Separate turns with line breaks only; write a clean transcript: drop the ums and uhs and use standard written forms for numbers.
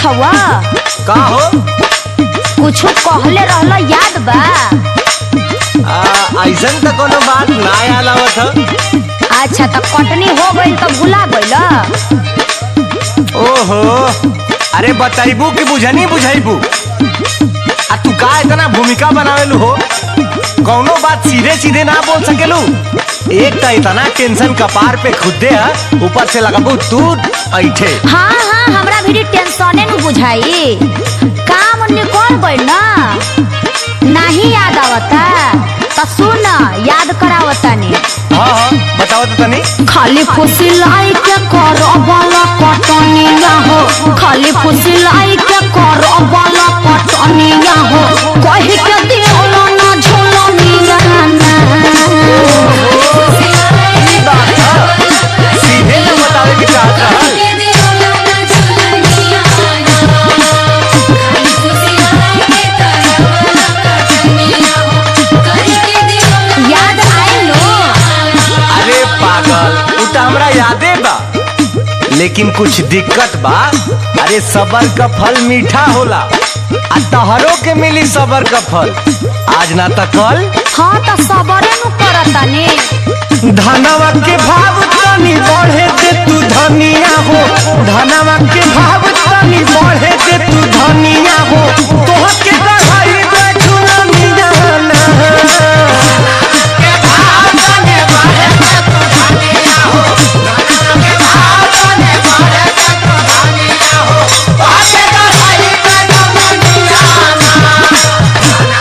हवा?
का हो?
कुछ कहले रहला, याद बा?
ऐसन त कोनो बात ना याद आवत ह।
अच्छा, त कटनी हो गइल त भुला गइल?
ओहो, अरे बताइबू कि बुझनी बुझाइबू? आ तू का इतना भूमिका बनावेलू हो? कौनो बात सीधे सीधे ना बोल सकेलू? एक त इतना टेंशन कपार पे खुदे है, ऊपर से लगबू तू ऐठे।
हाँ हाँ, हमरा भी टेंशने न बुझाई। काम निकल गइल ना, नहीं याद आवता त सुन, याद करावता ने।
हाँ हाँ, बताओ तो तनी।
खाली फुसिलाई के करो वाला पटनिया हो, खाली फुसिलाई के करो वाला पटनिया हो, कही के दियो ना झोलनिया ना।
ई बात ह, सीधे ना बतावे के चाहत रहल।
याद आइल नो?
अरे पागल, उ त हमरा यादे बा, लेकिन कुछ दिक्कत बा। अरे सबर का फल मीठा होला, आ तहरो के मिली सबर का फल, आज ना त कल।
हाँ, त सबरे नु करता ने।
धनवा के